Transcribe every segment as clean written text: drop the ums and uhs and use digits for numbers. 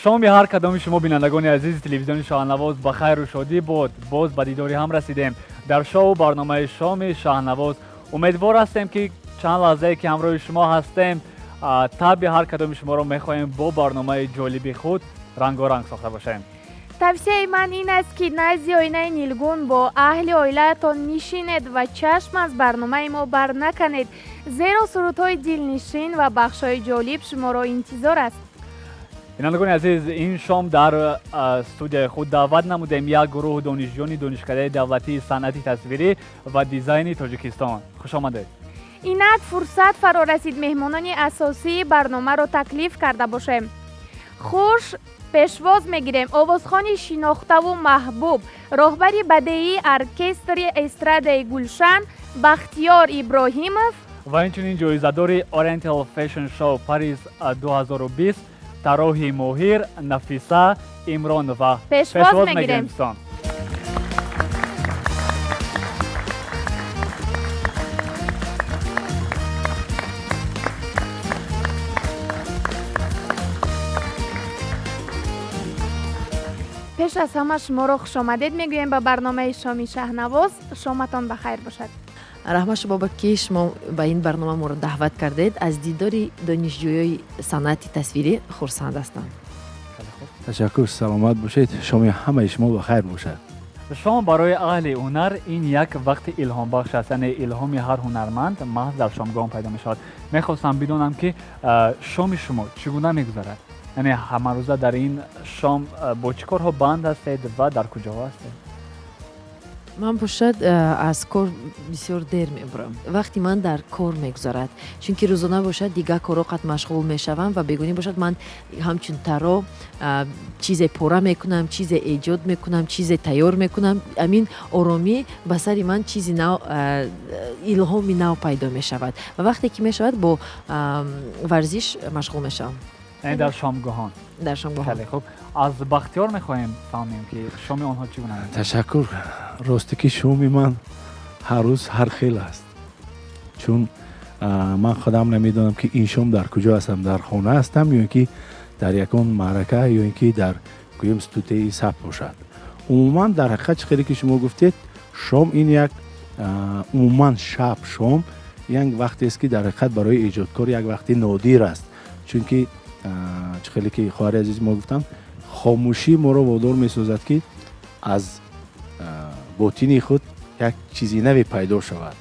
Шоми ҳар кадоми шумо, бинандагони азизи телевизиони Шаҳнавоз, ба хайру шодӣ буд. Боз ба дидори ҳам расидем дар шоу барномаи Шоми Шаҳнавоз. Умедвор ҳастем, ки чанд лаҳзае ки ҳамроҳи шумо ҳастем, табъи ҳар кадоми шуморо мехоҳем бо барномаи ҷолиби худ рангоранг сохта бошем. Тавсияи ман ин аст, ки назди оинаи нилгун бо аҳли оилаатон нишинед ва чашм аз барномаи мо бар наканед, зеро сурудҳои дилнишин ва бахшҳои ҷолиб шуморо интизор аст. Бинандагони азиз, ин шом дар студияи худ даъват намудем як гурӯҳ донишҷӯёни Донишкадаи давлатии санъати тасвирӣ ва дизайни Тоҷикистон. Хуш омадед. Инак фурсат фаро расид меҳмонони асосии барномаро таклиф карда бошем. Хуш пешвоз мегирем овозхони шинохтаву маҳбуб, роҳбари бадеии оркестри эстрадаи Гулшан Бахтиёр Иброҳимов ва инчунин ҷоизадори Oriental Fashion Show Paris 2020, тарроҳи моҳир Нафиса Имронова. Пешвоз мегирем. Дӯстон. Пеш аз ҳама шуморо хушомадед мегӯем ба барномаи Шоми Шаҳнавоз. Шоматон ба хайр бошад. Раҳмат шумо, ки шумо ба ин барнома моро даъват кардед. Аз дидори донишҷӯёи санъати тасвирӣ хурсанд ҳастам. Ташаккур, саломат бошед. Шоми ҳамаи шумо ба хайр бошад. Шом барои аҳли ҳунар ин як вақти илҳомбахш аст, яъне илҳоми ҳар ҳунарманд маҳз дар шомгоҳон пайдо мешавад. Мехостам бидонам, ки шоми шумо чӣ гуна мегузарад, яъне ҳамарӯза дар ин шом бо чӣ корҳо банд ҳастед ва дар куҷоҳо ҳастед? Ман бошад, аз кор бисёр дер мебурам. Вақти ман дар кор мегузарад, чунки рӯзона бошад, дигар корҳо қат машғул мешавам ва бегонӣ бошад, ман ҳамчун тарроҳ чизе пора мекунам, чизе эҷод мекунам, чизе тайёр мекунам. Амин оромӣ ба сари ман чизи нав, илҳоми нав пайдо мешавад ва вақте ки мешавад, бо варзиш машғул мешавам. Яъне дар шомгоҳон? Дар шомгоҳон. Хеле хуб. Аз Бахтиёр мехоҳем фаҳмем, ки шоми онҳо чӣ гуна мегузарад. Ташаккур. Росте ки шоми ман ҳар рӯз ҳар хел аст, чун ман худам намедонам, ки ин шом дар куҷо ҳастам: дар хона ҳастам ё ин ки дар ягон маърака, ё ин ки дар, гӯем, студияи сабт бошад. Умуман, дар ҳақиқат, чӣ хеле ки шумо гуфтед, шом ин як, умуман шаб, шом як вақтест, ки дар ҳақиқат барои эҷодкор як вақти нодир аст, чунки чӣ хеле ки хоҳари азизи мо гуфтанд, хомӯшӣ моро водор месозад, ки аз ботини худ як чизи наве пайдо шавад.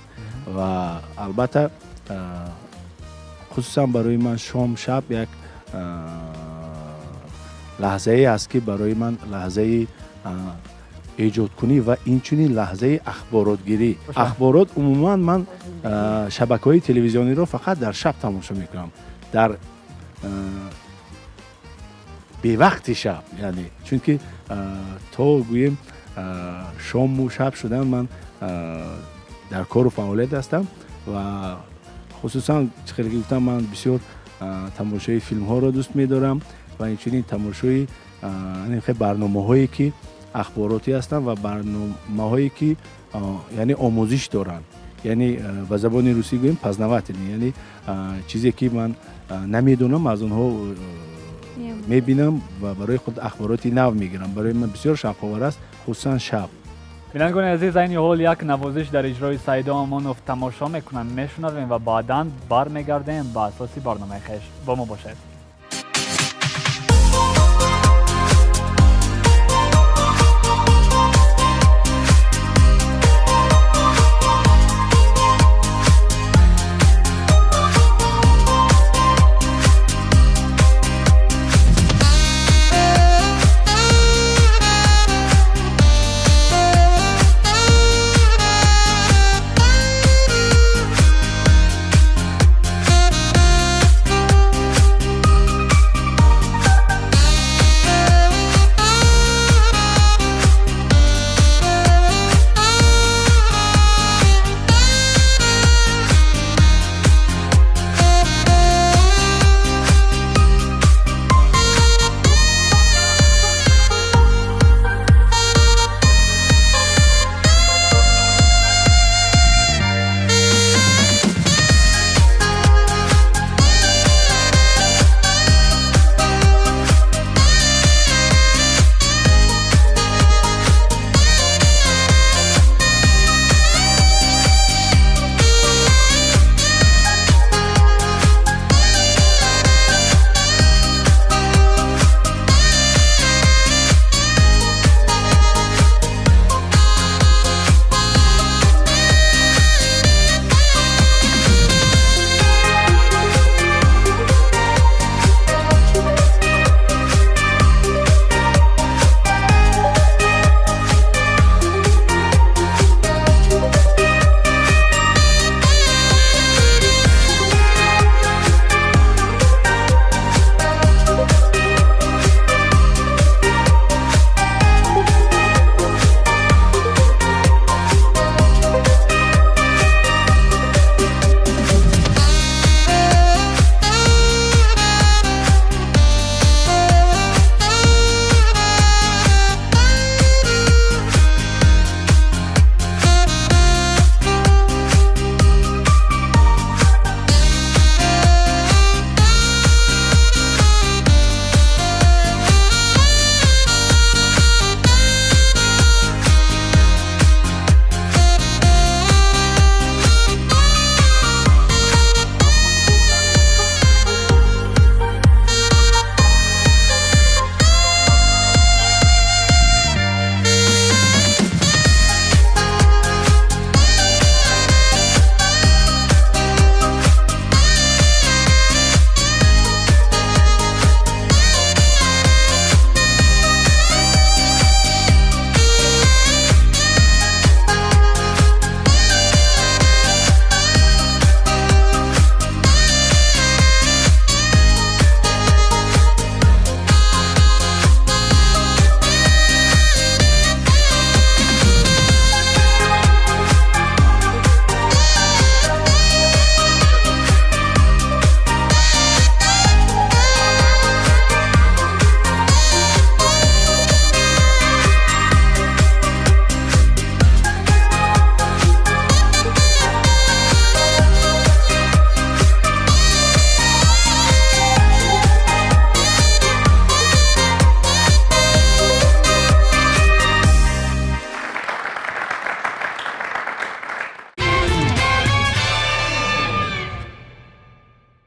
Ва албатта, хусусан барои ман шом, шаб як лаҳзае аст, ки барои ман лаҳзаи эҷодкунӣ ва инчунин лаҳзаи ахборотгирӣ. Ахборот, умуман ман шабакаҳои телевизиониро фақат дар шаб тамошо мекунам, дар бевақти шаб, яъне чунки то, гӯем, шому шаб шудан ман дар кору фаъолият ҳастам. Ва хусусан, чӣ хеле ки гуфтам, ман бисёр тамошои филмҳоро дӯст медорам ва инчунин тамошои барномаҳое, ки ахборотӣ ҳастанд, ва барномаҳое, ки яъне омӯзиш доранд, яъне ба забони русӣ гӯем, познавательный, яъне чизе ки ман намедонам, аз онҳо мебинам ва барои худ ахбороти нав мегирам. Барои ман бисёр шавқовар аст, хусусан шаб. Бинандагони азиз, айни ҳол як навозиш дар иҷрои Саидо Амонов тамошо мекунам, мешунавем ва баъдан бармегардем ба асоси барномаи хеш. Бо мо бошед.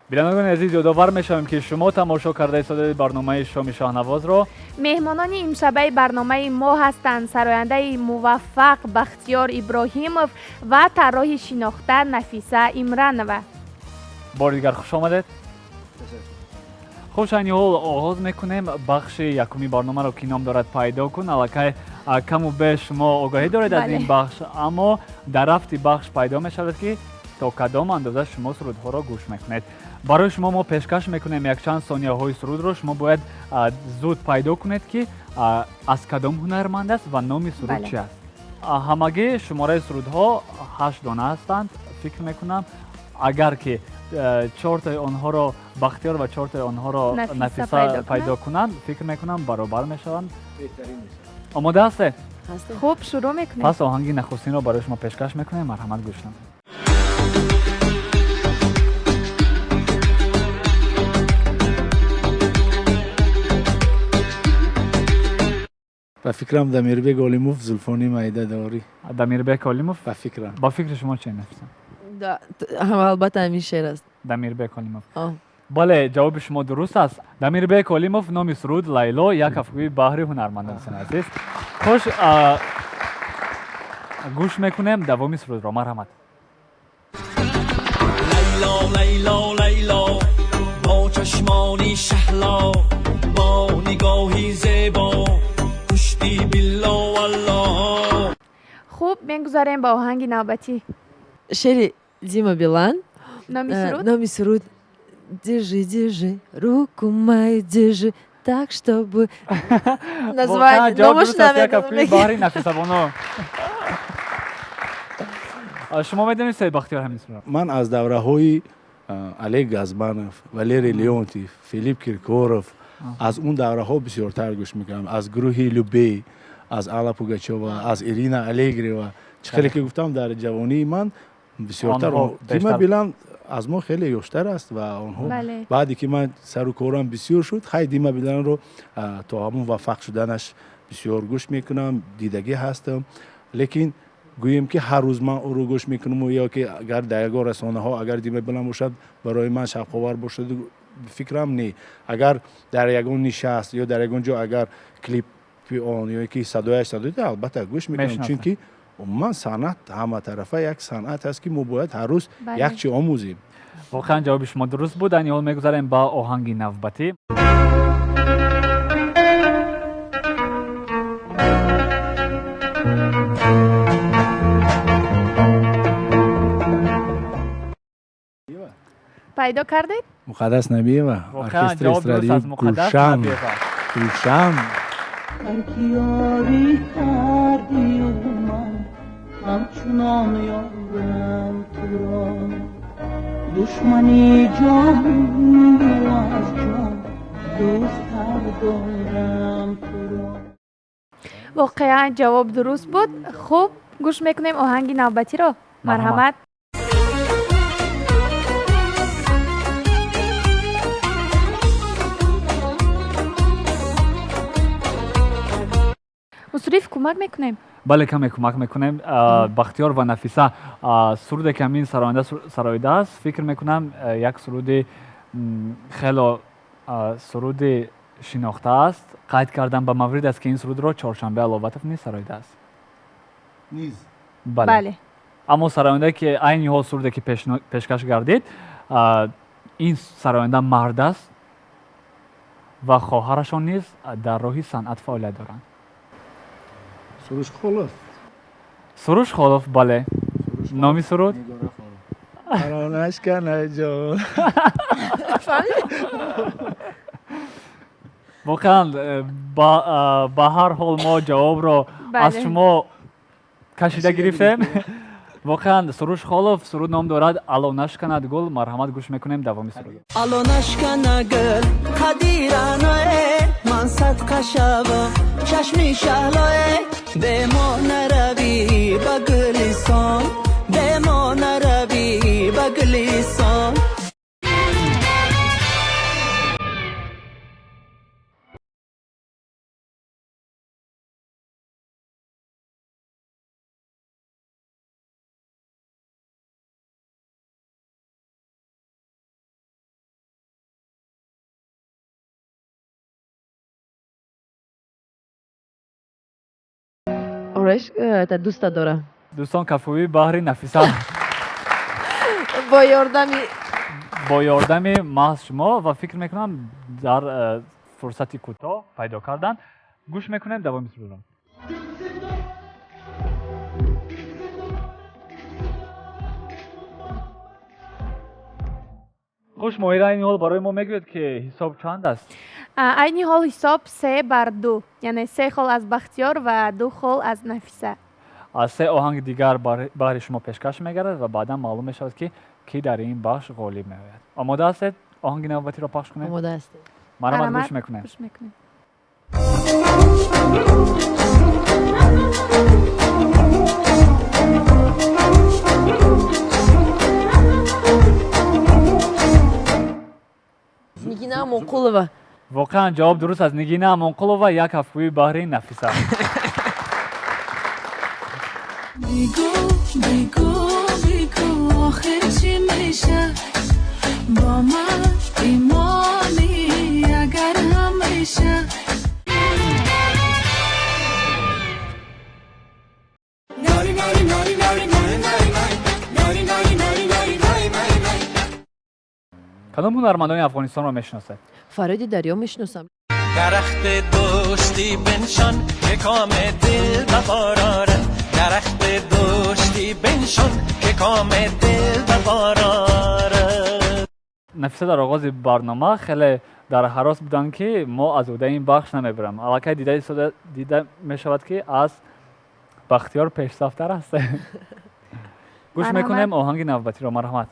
Бинандагони азиз, ёдовар мешавем, ки шумо тамошо карда истодаед барномаи Шоми Шоҳнавозро. Меҳмонони имшабаи барномаи мо ҳастанд сарояндаи муваффақ Бахтиёр Иброҳимов ва тарроҳи шинохта Нафиса Имранова. Бори дигар хуш омадед. Хуш, айни ҳол оғоз мекунем бахши якуми барномаро, ки ном дорад «Пайдо кун». Аллакай каму беш шумо огаҳӣ доред аз ин бахш, аммо дар рафти бахш пайдо мешавад, ки то кадом андоза шумо сурудҳоро гӯш мекунед. Барои шумо мо пешкаш мекунем якчанд сонияҳои сурудро. Шумо бояд зуд пайдо кунед, ки аз кадом ҳунарманд аст ва номи суруд чи аст. Ҳамагӣ шумораи сурудҳо 8 дона ҳастанд. Фикр мекунам, агар ки чортаи онҳоро Бахтиёр ва чортаи онҳоро Нафиса пайдо кунанд, фикр мекунам, баробар мешаванд. Омода ҳастед? Хуб, шурӯъ мекунем. Пас оҳанги нахустинро барои шумо пешкаш мекунем. Марҳамат, гӯш намоед. Ба фикрам, Дамирбек Олимов, «Зулфони майда дорӣ». Дамирбек Олимов. Ба фикрам. Ба фикри шумо чи, Нафиса? Албатта, ҳамин шеър аст. Дамирбек Олимов. Бале, ҷавоби шумо дуруст аст. Дамирбек Олимов, номи суруд «Лайло», як кафкӯби баҳри ҳунармандон азиз. Хуш, гӯш мекунем давоми сурудро. Марҳамат. Лайло, Лайло, Лайло, бо чашмони шаҳло, бо нигоҳи зебо кушти билло валло. Хуб, мегузарем ба оҳанги навбатӣ. Шеъри Дима Билан. Номи суруд? Номи суруд «Держи, держи руку мою, держи так, чтобы» название Ҷавоб дуруст аст. Як кафкӯби баҳри Нафисабоно. Шумо медонед, Саид Бахтиёр, ҳамин сурудро? Ман аз давраҳои Олег Газманов, Валерий Леонтьев, Филипп Киркоров, аз он давраҳо бисёртар гӯш мекунам, аз гурӯҳи Любэ, аз Алла Пугачова, аз Ирина Аллегрова. Чӣ хеле ки гуфтам, дар ҷавонии ман бисёртар Дима Билан аз мо хеле ёштар аст ва онҳо баъде ки ман сару корам бисёр шуд, хай, Дима Биланро то ҳамон муваффақ шуданаш бисёр гӯш мекунам, дидагӣ ҳастам. Лекин гӯем, ки ҳар рӯз ман ӯро гӯш мекунаму ё ки агар дар ягон расонаҳо агар Дима Билан бошад, барои ман шавқовар бошад, фикрам, не. Агар дар ягон нишаст ё дар ягон ҷо агар клипи он ё ки садояш садои, албатта, гӯш мекунам, чунки умуман санъат ҳаматарафа як санъат аст, ки мо бояд ҳар рӯз як чи омӯзем. Воқеан, ҷавоби шумо дуруст буд. Айни ҳол мегузарем ба оҳанги навбатӣ. Пайдо кардед? Муқаддас Набиева, оркестри эстрадии Гулшан, Гулшан. Ёрӣ кардию ман ҳамчунон ёрам туро, душмани ҷону аз ҷон дӯсттар дорам туро. Воқеан, ҷавоб дуруст буд. Хуб, гӯш мекунем оҳанги навбатиро. Марҳамат. Мусриф, кӯмак мекунем? Бале, каме кӯмак мекунем. Бахтиёр ва Нафиса, суруде ки ҳамин сароянда сароидааст, фикр мекунам, як суруди хело суруди шинохта аст. Қайд кардам ба маврид аст, ки ин сурудро Чоршанбе Аловатов низ сароидааст. Низ? Бале, аммо сарояндае, ки айни ҳол суруде ки пешкаш гардид, ин сароянда мард аст ва хоҳарашон низ дар роҳи санъат фаъолият доранд. Суруш Холов. Суруш Холов, бале. Номи суруд? Ало нашкана ҷон. Воқеан, ба ҳар ҳол мо ҷавобро аз шумо кашида гирифтем. Воқеан, Суруш Холов, суруд ном дорад «Ало нашканад гул». Марҳамат, гӯш мекунем давоми суруд. Ало нашкана гул, қадираное, ман садқа шавам чашми шаҳлое, бемо наравӣ ба гулистон, бемо наравӣ ба гулистон. Пураш дӯста дорам. Дӯстон, кафкӯбӣ баҳри Нафиса. Бо ёрдами бо ёрдами маҳз шумо ва фикр мекунам, дар фурсати кӯтоҳ пайдо кардан. Гӯш мекунем давоми сурудро. Хуш, Моҳира, айни ҳол барои мо мегӯед, ки ҳисоб чанд аст? Айни ҳол ҳисоб 3 бар 2, яъне се хол аз Бахтиёр ва ду хол аз Нафиса. Аз се оҳанги дигар баҳри шумо пешкаш мегардад ва баъдан маълум мешавад, ки кӣ дар ин бахш ғолиб меояд. Омода ҳастед, оҳанги навбатиро пахш кунем? Омода ҳастем. Марҳамат, гӯш мекунем. Гӯш мекунем. Нигина Амонқулова. Воқеан, ҷавоб дуруст аст. Нигина Амонқулова. Як кафкӯбӣ баҳри Нафиса. بگو بگو بگو آخر چی میشه با من ایمانی اگر همیشه. Кадом ҳунармандони Афғонистонро мешиносед? Фарёди Дарё мешиносам. درخت دوستی بنشان که کام دل به بار آرد، درخت دوستی بنشان که کام دل به بار آرد. Нафиса дар оғози барнома хеле дар ҳарос буданд, ки мо аз ӯҳдаи ин бахш намебарам. Аллакай дида мешавад, ки аз Бахтиёр пешсафтар ҳастем. Гӯш Марҳамат. мекунем оҳанги навбатиро, марҳамат.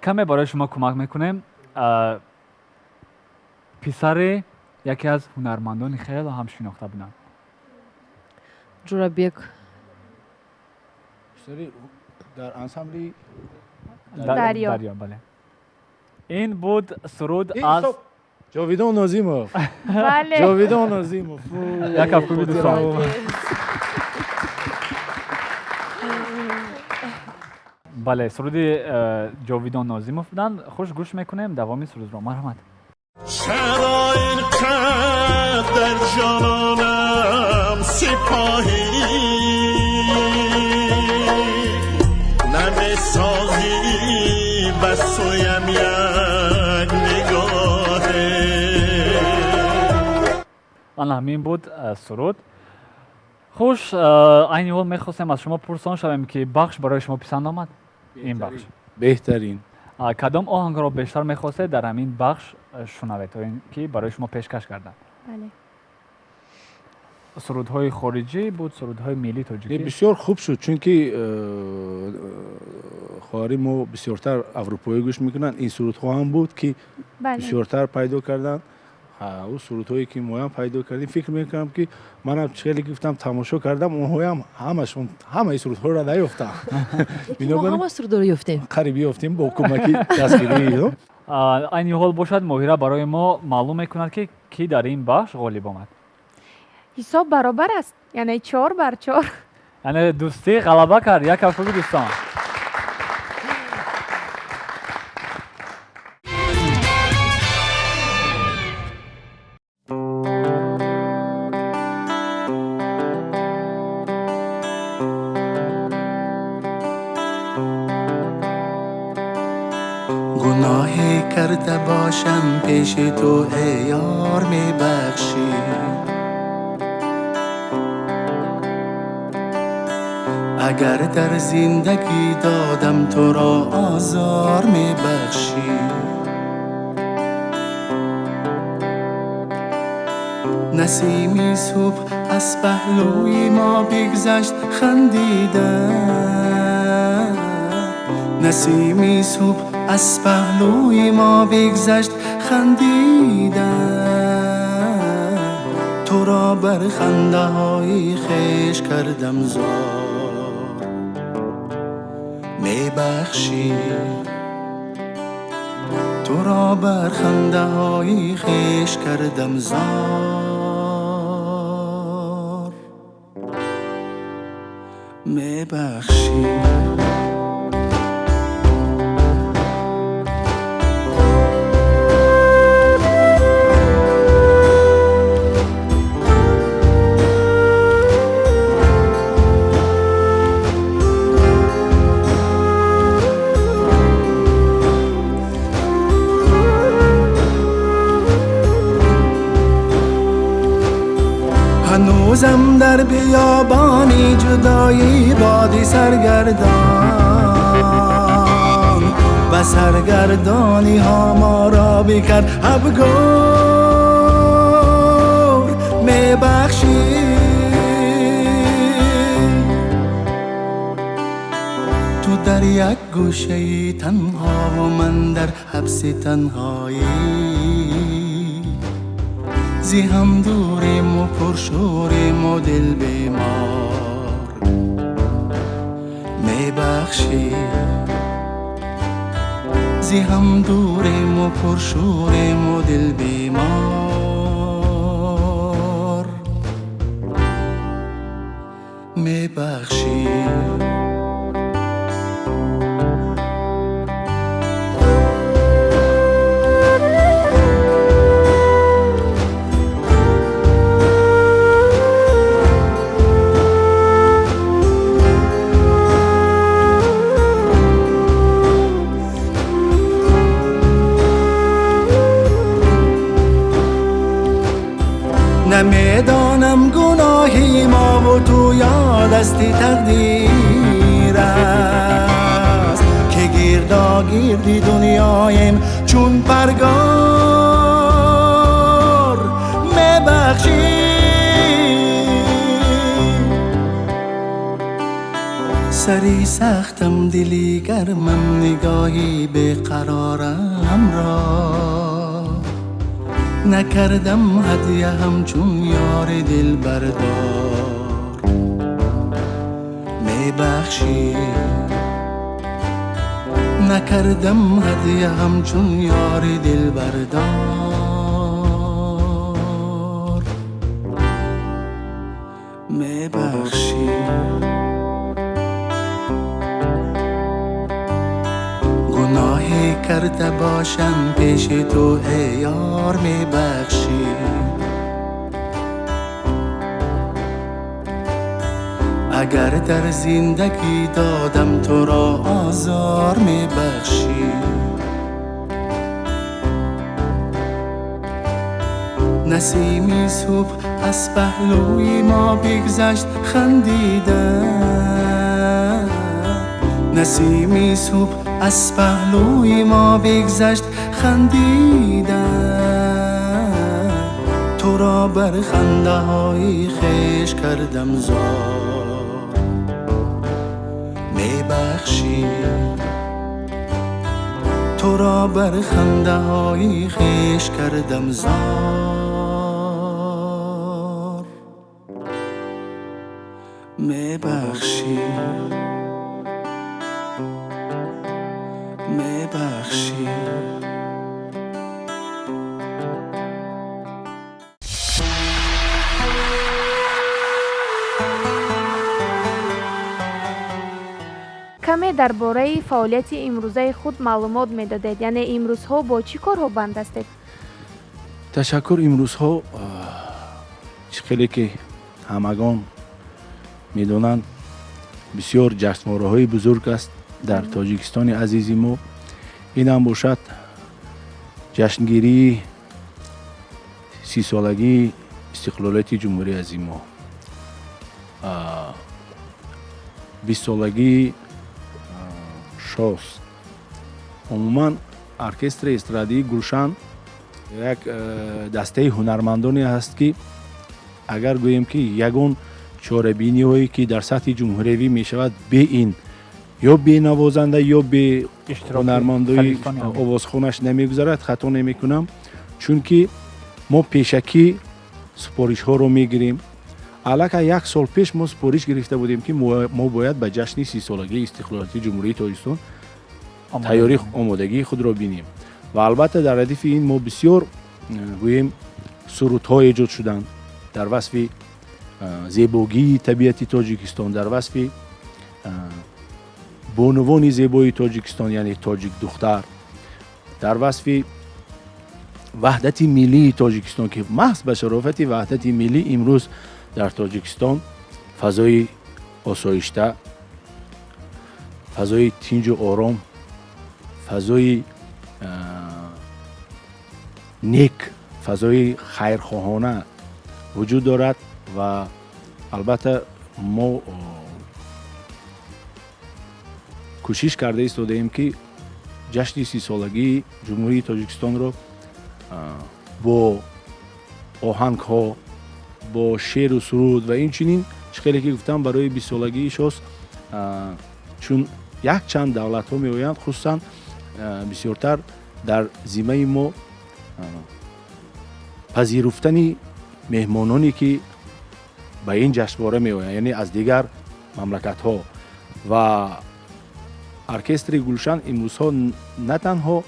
Каме барои шумо кӯмак мекунем. Писари яке аз ҳунармандони хеле ҳам шинохта буданд. Ҷурабек. Писари дар ансамбли Дарё. Дарё, бале. Ин буд суруд Ин аз стоп! Ҷовидон Нозимов. Бале. Ҷовидон Нозимов. Як кафкӯбӣ, дӯстон. Бале, суруди Ҷовидон Нозимов буданд. Хуш, гӯш мекунем давоми сурудро, марҳамат. چرا اینقدر در جانانم سپاهی نمیسازی به سویم یک نگاهی؟ Ана ҳамин буд суруд. Хуш, айни ҳол мехостем аз шумо пурсон шавем, ки бахш барои шумо писанд омад, ин бахш? Беҳтарин. Кадом оҳангро бештар мехостед дар ҳамин бахш шунавед, то ин ки барои шумо пешкаш карданд? Бале. Сурудҳои хориҷӣ буд, сурудҳои миллии Не, тоҷикӣ? Бисёр хуб шуд, чунки хоҳари мо бисёртар аврупоӣ гӯш мекунанд. Ин сурудҳо ҳам буд, ки бисёртар пайдо карданд. Ӯ сурудҳое, ки моям пайдо кардем, фикр мекунам, ки манам хеле гуфтам, тамошо кардам, онҳоям ҳамашон ҳамаи сурудҳоро наёфтам. Мо ҳама сурудро ёфтем. Қариб ёфтем бо кӯмаки дастгирии. Айни ҳол бошад, Моҳира барои мо маълум мекунад, ки кӣ дар ин бахш ғолиб омад. Ҳисоб баробар аст, яъне 4 бар 4. Яъне дӯстӣ ғалаба кард. Як кафкӯбӣ, дӯстон. گناهی کرده باشم پیش تو ای یار میبخشی، اگر در زندگی دادم تو را آزار میبخشی. نسیمی صبح از پهلوی ما بگذشت خندیدم، نسیمی صبح از پهلوی ما بگذشت خندیدم، تو را بر خنده های خویش کردم زار میبخشی، تو را بر خنده های خویش کردم زار. میبخشی. هنوزم در بیابانی جدایی بادی سرگردان و سرگردانی ها ما را بکرد ابگار میبخشی. تو در یک گوشه تنها و من در حبس تنهایی، زی هم دوریم و پرشوریم و دل بیمار میبخشی. زی هم دوریم و پرشوریم و دل بیمار میبخشی. نمیدانم گناهی ما و تو یا دستی تقدیر است که گردا گردی دنیایم چون پرگار میبخشی. سری سختم دلی گرمم نگاهی به قرارم را نکردم هدیه همچون یار دل بردار میبخشی. نکردم هدیه همچون یار دل بردار میبخشی. گناهی کرده باشم پیش تو ای یار میبخشی. اگر در زندگی دادم تو را آزار میبخشی. نسیمی صبح از پهلوی ما بگذشت خندیدم، نسیمی صبح از پهلوی ما بگذشت خندیدم، تو را بر خنده های خویش کردم زار میبخشی. تو را بر خنده های خویش کردم زار میبخشی. میبخشی. каме дар бораи фаъолияти имрӯзаи худ маълумот медодед, яъне имрӯзҳо бо чӣ корҳо банд ҳастед? Ташаккур. Имрӯзҳо чӣ хеле ки ҳамагон медонанд, бисёр ҷашнвораҳои бузург аст дар Тоҷикистони азизи мо. Инам бошад ҷашнгирии 30-солагии истиқлолияти ҷумҳурии азизи мо, 20-солагии шос. Умуман оркестри эстрадии Гулшан як дастаи ҳунармандоне ҳаст, ки агар гӯем ки ягон чорабиниҳое ки дар сатҳи ҷумҳуриявӣ мешавад, бе ин ё бенавозанда ё бе ҳунармандои овозхонаш намегузарад, хато намекунам, чунки мо пешакӣ супоришҳоро мегирем. Аллакай як сол пеш мо супориш гирифта будем, ки мо бояд ба ҷашни 30-солагии истиқлолияти ҷумҳурии Тоҷикистон тайёрӣ омодагии худро бинем. Ва албатта дар радифи ин мо бисёр гӯем сурудҳо эҷод шуданд дар васфи зебогии табиати Тоҷикистон, дар васфи Бонувони зебои Тоҷикистон, яъне тоҷикдухтар, дар васфи ваҳдати миллии Тоҷикистон, ки маҳз ба шарофати ваҳдати миллӣ имрӯз дар Тоҷикистон фазои осоишта, фазои тинҷу ором, фазои нек, фазои хайрхоҳона вуҷуд дорад. Ва албатта мо кӯшиш карда истодаем, ки ҷашни 30-солагии Ҷумҳурии Тоҷикистонро бо оҳангҳо, бо шеъру суруд ва инчунин, чӣ хеле ки гуфтам, барои 20-солагии ШОС, чун якчанд давлатҳо меоянд, хусусан бисёртар дар зиммаи мо пазируфтани меҳмононе, ки ба ин ҷашнвора меоянд, яъне аз дигар мамлакатҳо. Ва оркестри Гулшан имрӯзҳо на танҳо,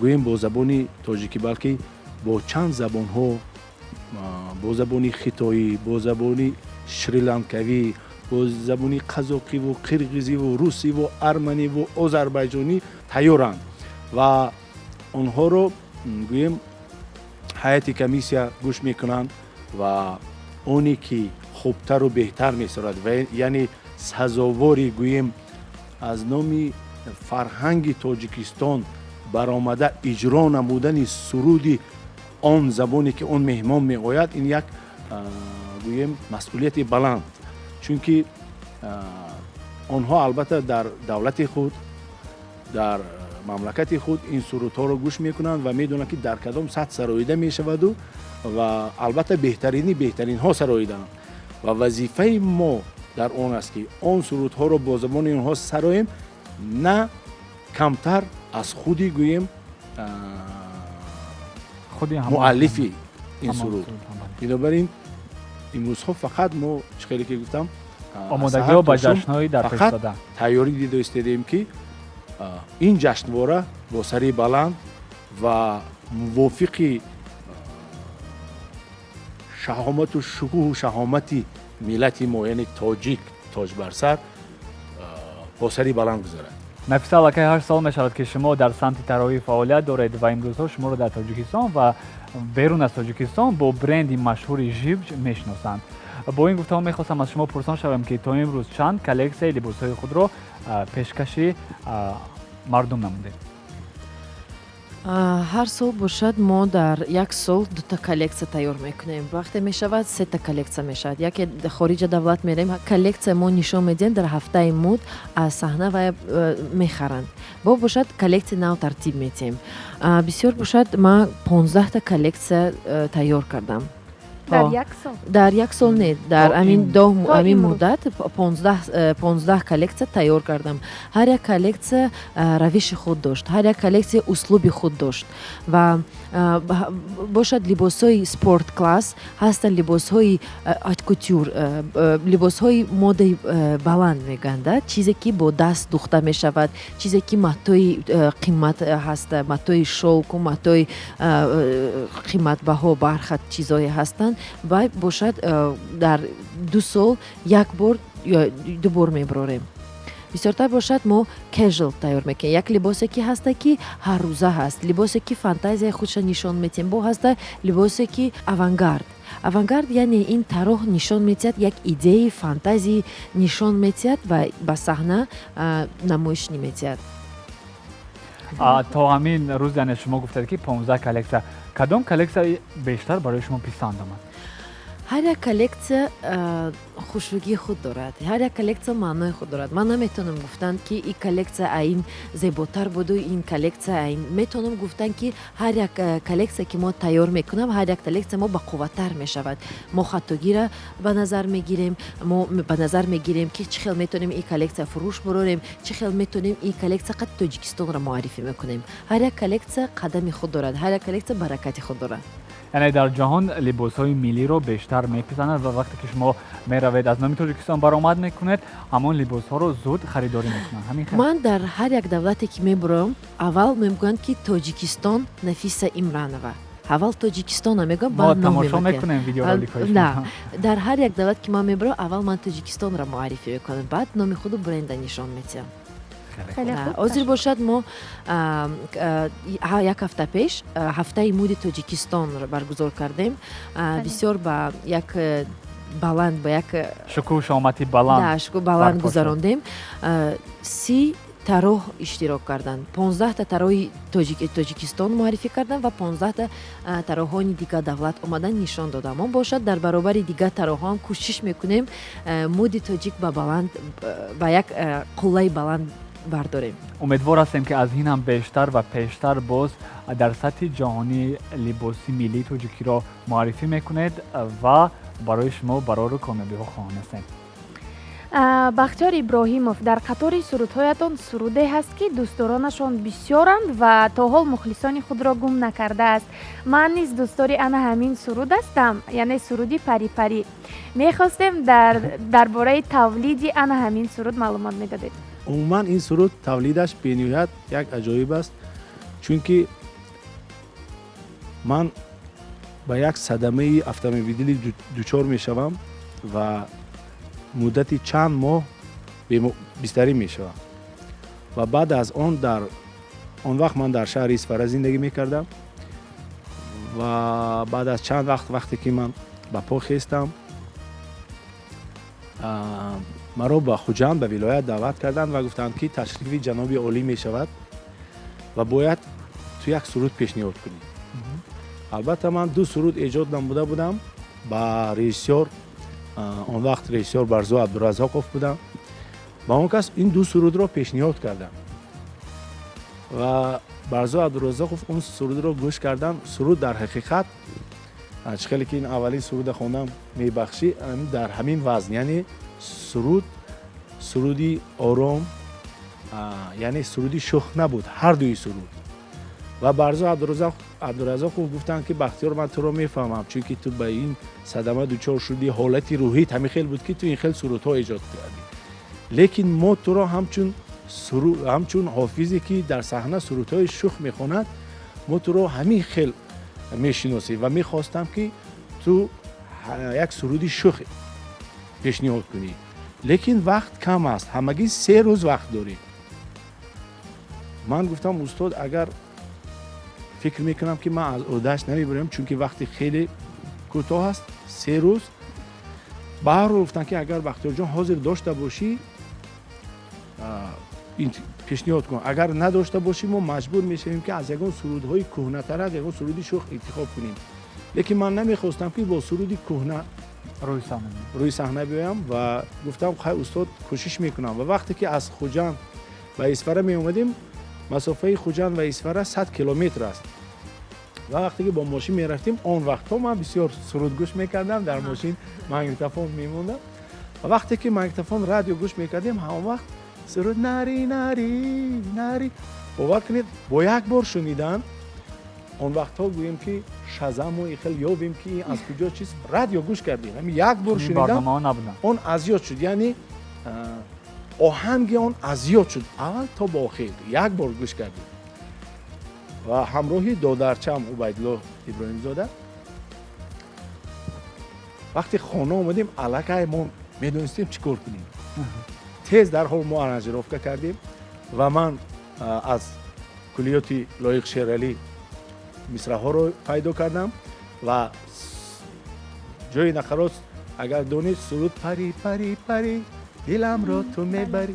гӯем, бо забони тоҷикӣ, балки бо чанд забонҳо, бо забони хитоӣ, бо забони шриланкавӣ, бо забони қазоқиву қирғизиву русиву арманиву озарбайҷонӣ тайёранд ва онҳоро, гӯем, ҳайати комиссия гӯш мекунанд ва оне ки хубтару беҳтар месорад, яъне сазовори, гӯем, аз номи фарҳанги Тоҷикистон баромада иҷро намудани суруди он забоне, ки он меҳмон меояд, ин як, гӯем, масъулияти баланд, чунки онҳо албатта дар давлати худ, дар мамлакати худ ин сурудҳоро гӯш мекунанд ва медонанд, ки дар кадом сатҳ сароида мешаваду ва албатта беҳтарини беҳтаринҳо сароидаанд. Ва вазифаи мо дар он аст, ки он сурудҳоро бо забони онҳо сароем, на камтар аз худи, гӯем, муаллифи ин суруд. Бинобар ин имрӯзҳо фақат мо, чӣ хеле ки гуфтам, омодагиҳо ба ҷашнҳои дар фақат тайёрӣ дида истодаем, ки ин ҷашнвора бо сари баланд ва мувофиқи шаҳомату шукӯҳу шаҳомати миллати мо, яъне тоҷик тоҷ бар сар, бо сари баланд гузарад. Нафиса, аллакай 8 сол мешавад, ки шумо дар самти тарроҳӣ фаъолият доред ва имрӯзҳо шуморо дар Тоҷикистон ва берун аз Тоҷикистон бо бренди машҳури Жибҷ мешиносанд. Бо ин гуфтаҳо мехостам аз шумо пурсон шавам, ки то имрӯз чанд коллексияи либосҳои худро пешкаши мардум намудед? Ҳар сол бошад, мо дар як сол дута коллексия тайёр мекунем, вақте мешавад, сета коллексия мешавад. Яке хориҷа давлат мерем, коллексия мо нишон медиҳем дар ҳафтаи мӯд, аз саҳна ва мехаранд. Бо бошад, коллексия нав тартиб медиҳем. Бисёр бошад, ман 15-та коллексия тайёр кардам. Дар як сол? Дар як сол не, дар амин муддат 15 коллексия тайёр кардам. Ҳар як коллексия равиши худ дошт, ҳар як коллексия услуби худ дошт. Ва бошад, либосҳои спорт класс ҳастанд, либосҳои от-кутюр, либосҳои модаи баланд мегӯянд, чизе ки бо даст духта мешавад, чизе ки матои қимат ҳаст, матои шёлку, матои қиматбаҳо, бархат чизҳое ҳастанд. Ва бошад, дар 2 сол як бор ё ду бор мебарорем. Бисёртар бошад, мо casual тайёр мекунем, як либосе ки ҳаста, ки ҳаррӯза ҳаст, либосе ки фантазияи худша нишон медиҳем. Бо ҳаста либосе ки авангард. Авангард яъне ин тарроҳ нишон медиҳад, як идеяи фантазии нишон медиҳад ва ба саҳна намоиш медиҳад. То ҳамин рӯз, яъне шумо гуфтед, ки 15 коллексия. Кадом коллексия бештар барои шумо писанд омад? Ҳар як коллексия хушрӯгии худ дорад, ҳар як коллексия маънои худ дорад. Ман наметавонам гуфтан, ки ин коллексия аин зеботар буду, ин коллексия аин. Метавонам гуфтан, ки ҳар як коллексия, ки мо тайёр мекунам, ҳар як коллексия мо бақувваттар мешавад. Мо хаттогиро ба назар мегирем, мо ба назар мегирем, ки чӣ хел метавонем ин коллексия фурӯш бурорем, чӣ хел метавонем ин коллексия қад Тоҷикистонро муаррифӣ мекунем. Ҳар як коллексия қадами худ дорад, ҳар як коллексия баракати худ дорад. Яъне дар ҷаҳон либосҳои миллиро бештар меписанданд ва вақте ки шумо меравед, аз номи Тоҷикистон баромад мекунед, ҳамон либосҳоро зуд харидорӣ мекунанд, ҳамин хел? Ман дар ҳар як давлате ки мебурам, аввал мегӯянд, ки Тоҷикистон, Нафиса Имранова. Аввал Тоҷикистона мегӯям. Мо тамошо мекунем видеороликҳои. Да, дар ҳар як давлат ки ман мебурам, аввал ман Тоҷикистонро муаррифӣ мекунам, баъд номи худу бренда нишон медиҳам. Хеле хуб. Ҳозир бошад, мо як ҳафта пеш ҳафтаи муди Тоҷикистонро баргузор кардем. Бисёр ба як баланд, ба як шукӯҳ, шомати баланд. Да, шукӯҳ баланд барпо шуд. Гузарондем. 30 тарроҳ иштирок карданд. 15-та тарроҳи Тоҷикистон муаррифӣ карданд ва 15-та тарроҳони дигар давлат омадан нишон доданд. Мо бошад, дар баробари дигар тарроҳҳоам кӯшиш мекунем, муди тоҷик ба баланд, ба як қуллаи баланд бардорем. Умедвор ҳастем, ки аз ин ҳам бештар ва пештар боз дар сатҳи ҷаҳонӣ либоси миллии тоҷикиро муаррифӣ мекунед ва барои шумо барору комёбиҳо хоҳон ҳастем. Бахтиёр Иброҳимов, дар қатори сурудҳоятон суруде ҳаст, ки дӯстдоронашон бисёранд ва то ҳол мухлисони худро гум накардааст. Ман низ дӯстдори ана ҳамин суруд ҳастам, яъне суруди «Парӣ парӣ». Мехостем дар бораи тавлиди ана ҳамин суруд маълумот медодед. Умуман, ин суруд тавлидаш бениҳоят як аҷоиб аст, чунки ман ба як садамаи автомобилӣ дучор мешавам ва муддати чанд моҳ бистарӣ мешавам. Ва баъд аз он, дар он вақт ман дар шаҳри Исфара зиндагӣ мекардам ва баъд аз чанд вақт, вақте ки ман ба по хестам, маро ба Хуҷанд, ба вилоят даъват карданд ва гуфтанд, ки ташрифи ҷаноби олӣ мешавад ва бояд ту як суруд пешниҳод кунӣ. Албатта, ман ду суруд эҷод намуда будам. Ба режиссёр, он вақт режиссёр Барзу Абдуразоқов будам, ба он кас ин ду сурудро пешниҳод кардам ва Барзу Абдуразоқов он сурудро гӯш кардам. Суруд дар ҳақиқат, чӣ хеле ки ин аввалин суруда хондам, «Мебахшӣ», дар ҳамин вазн, яъне суруд суруди ором, яъне суруди шӯх набуд ҳар дуи суруд. Ва Барзу Абдуразоқов гуфтанд, ки «Бахтиёр, ман туро мефаҳмам, чунки ту ба ин садама дучор шудӣ, ҳолати рӯҳит ҳамин хел буд, ки ту ин хел сурудҳо эҷод кардӣ, лекин мо туро ҳамчун ҳофизе, ки дар саҳна сурудҳои шӯх мехонад, мо туро ҳамин хел мешиносем ва мехостам, ки ту як суруди шӯх пешниҳод кунӣ, лекин вақт кам аст, ҳамагӣ 3 рӯз вақт дорем». Ман гуфтам: «Устод, агар фикр мекунам, ки ман аз ӯҳдааш намебарам, чунки вақти хеле кӯтоҳ аст, 3 рӯз». Ба ҳар ҳол гуфтанд, ки агар, Бахтиёрҷон, ҳозир дошта бошӣ, пешниҳод кун, агар надошта бошӣ, мо маҷбур мешавем, ки аз ягон сурудҳои кӯҳнатарак ягон суруди шӯх интихоб кунем. Лекин ман намехостам, ки бо суруди кӯҳна рӯи саҳна биёям ва гуфтам: «Хай, устод, кӯшиш мекунам». Ва вақте ки аз Хуҷанд ба Исфара меомадем, масофаи Хуҷанд ва Исфара 100 километр аст, ва вақте ки бо мошин мерафтем, он вақтҳо ман бисёр суруд гӯш мекардам, дар мошин магнитофон мемондам ва вақте ки магнитофон, радио гӯш мекардем, ҳамон вақт суруд «Нари, нари, нари», бовар кунед, бо як бор шунидан, он вақтҳо гӯем, ки шазаму и хел ёбем, ки аз куҷо чиз, радио гӯш кардем, ҳамин як бор шунидам, он аз ёд шуд, яъне оҳанги он аз ёд шуд, аввал то ба охир як бор гӯш кардем. Ва ҳамроҳи додарчам Убайдулло Иброҳимзода вақте хона омадем, аллакай мо медонистем, чӣ кор кунем. Тез дарҳол мо аранжировка кардем ва ман аз куллиёти Лоиқ Шералӣ мисраҳоро пайдо кардам ва ҷои нақарот, агар донед, суруд «Пари, пари, пари, диламро ту мебарӣ,